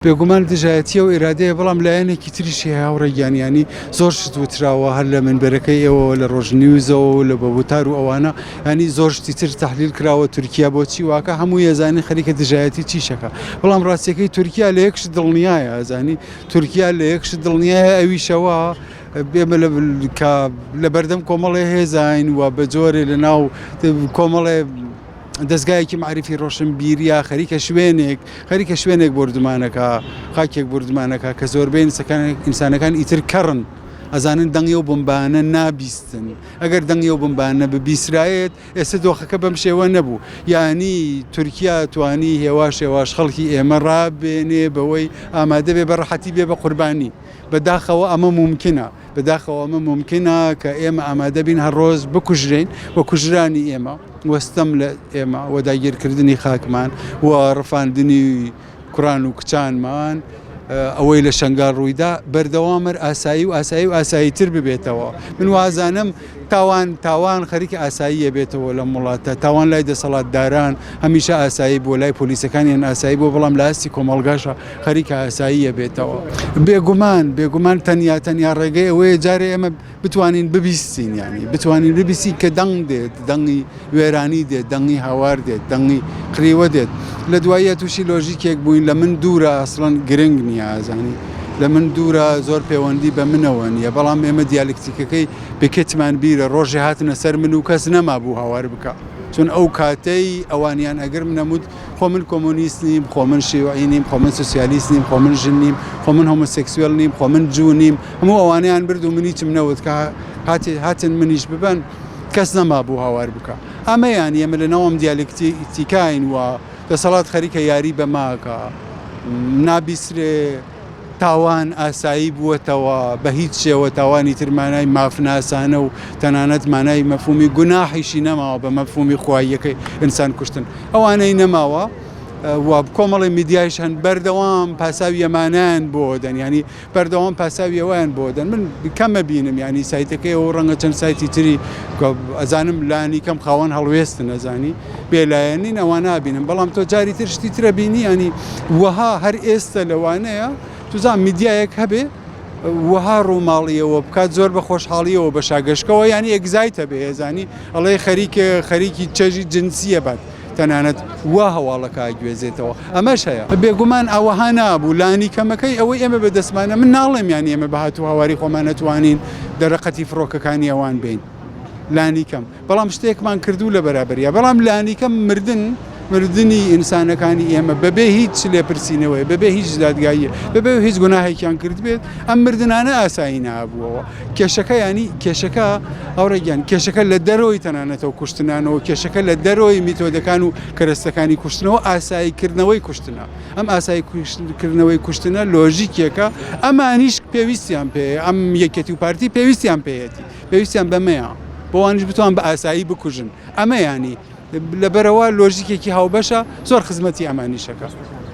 بێگومان دژایەتیە و ئیرادەیە، بەڵام لایەنێکی تریشی هەیە هاوڕێ گیان، یانی زۆر شت وتراوە هەر لە منبەرەکەی ئێوەوە لە ڕۆژنیوزەوە و لە بە وتار و ئەوانە، یانی زۆر شتی تر تەحلیل کراوە تورکیا بۆچی واکا هەمووی ئەزانین خەریکە دژایەتی چیشەکا، بەڵام ڕاستیەکەی تورکیا لە یەک شت دڵنیایە ئەزانی تورکیا لە یەک شت دڵنیایە ئەویشەوە ئێمە کە لە بەردەم کۆمەڵێ هێزاین و بە جۆرێ لە ناو کۆمەڵێ دەزگایەکی مەعریفی ڕۆشنبیریە خەریکە شوێنێک خەریکە شوێنێک بۆردومانەکە خاکێک بۆردومانەکە کە زۆربەی ئینسانەکان ئیتر کەڕن ئەزانن دەنگی و بمبانە نابیستن ئەگەر دەنگی و بمبانە ببیسرایەت ئێستا دۆخەکە بەم شێوە نەبوو یانی تورکیا توانی هێواش هێواش خەڵکی ئێمە ڕابێنێ بەوەی ئامادە بێ بە ڕەحەتی بێ بە قوربانی بەداخەوە ئەمە مومکنە بەداخەوە ئەمە مومکنە کە ئێمە ئامادە بین هەر ڕۆژ بکوژرێین و کوژرانی ئێمە و ستەم لە ئێمە و داگیرکردنی خاکمان و ڕفاندنی کوڕان و کچانمان ئەوەی لە شەنگال ڕوویدا بەردەوام هەر ئاسایی و ئاسایی و ئاسایی تر ببێتەوە من وازانم تاوان تاوان خەریکە ئاساییە بێتەوە لەم وڵاتە تاوان لای دەسەڵاتداران هەمیشە ئاسایی بووە لای پۆلیسەکانیان ئاسایی بووە بەڵام لە ئاستی کۆمەڵگاشە خەریکە ئاساییە بێتەوە بێگومان بێگومان تەنیا تەنیا ڕێگەی ئەوەیە جارێ ئێمە بتوانین ببیستین یانی بتوانین ببیستین کە دەنگ دێت دەنگی وێرانی دێت دەنگی هاوار دێت دەنگی قریوە دێت لە دواییە تووشی لۆژیکێک بووین لە من دوورە ئەسڵەن گرنگ نییە ئازانی لە من دوورە زۆر پەیوەندی بە منەوە نییە بەڵام ئێمە دیالکتیکەکەی بکتمان بیرە ڕۆژێ هاتنە سەر من و کەس نەمابوو هاوار بکە چون ئەو کاتەی ئەوانیان ئەگر منەموت خۆ من کۆمۆنیست نیم، خۆ من شیوعی نیم، خۆ من سوسیالیست نیم، خۆ من ژن نیم، خۆ من هۆمۆسێکسوێل نیم، خۆ من جوو نیم، هەموو ئەوانەیان برد و من هیچم نەوت کە هاتن منیش ببەن، کەس نەمابوو هاوار بکا. ئەمەیان ئێمە لە ناو ئەم دیالکتیکاین و دەسەڵات خەریکە یاری بە ماکا. نابیسرێ. تاوان ئاسایی بووەتەوە، بە هیچ شێوە تاوانی تر مانای مافناسانە و تەنانەت مانای مەفهومی گوناحیشی نەماوە بە مەفهومی خواییەکەی ئینسان کوشتن ئەوانەی نەماوە و کۆمەڵی میدیایش هەن بەردەوام پاساوی ئەمانیان بۆ دەن ینی بەردەوام پاساوی ئەویان بۆ دەن من کەمە بینم ینی سایتەکەی و ڕەنگە چەند سایتی تری ئەزانم لانی کەم خاوەن هەڵوێستن ئەزانی بێلایەنین ئەوە نابینم بەڵام تۆ جاری تر شتی ترە بینی ینی وەها هەر ئێستە لەوانەیە توزان میدیایەک هەبێ وەها ڕووماڵیەوە بکات زۆر بە خۆشحاڵیەوە بە شاگەشکەوە ینی excite ە بێ هێزانی ئەڵێ خەریک خەریکی چێژی جنسیە بات تەنانەت وا هەواڵەکە گوێزێتەوە ئەمەش هەیە بێگومان ئەوەها نابوو لانی کەمەکەی ئەوەی ئێمە بەدەستمانە من ناڵێم یانی ئێمە بە هاتوو هاواری خۆمان نەتوانین دەرەقەتی فڕۆکەکانی ئەوان بین لانی کەم بەڵام شتێکمان کردوو لە بەرابەریا بەڵام لانیکەم مردن مردنی ئینسانەکانی ئێمە بەبێ هیچ لێپرسینەوەی بەبێ هیچ دادگاییە بەبێ هیچ گوناهێکیان کردبێت ئەم مردنانە ئاسایی نابووەوە کێشەکە ینی کێشەکە ئەوڕێگیان کێشەکە لە دەرەوەی تەنانەتەوە کوشتنانەوە کێشەکە لە دەرەوەی میتۆدەکان و کەرەستەکانی کوشتنەوە ئاساییکردنەوەی کوشتنە ئەم ئاسایی کردنەوەی کوشتنە لۆژیکێکە ئەمانیش پێویستیان پێ ئەم یەکێتی و پارتی پێویستیان پێیەتی پێویستیان بەمەیە بۆوانیش بتوان بە ئاسایی بکوژن ئەمە ینی لەبەرەوە لۆژیکێکی هاوبەشە زۆر خزمەتی ئەمانیشەکە.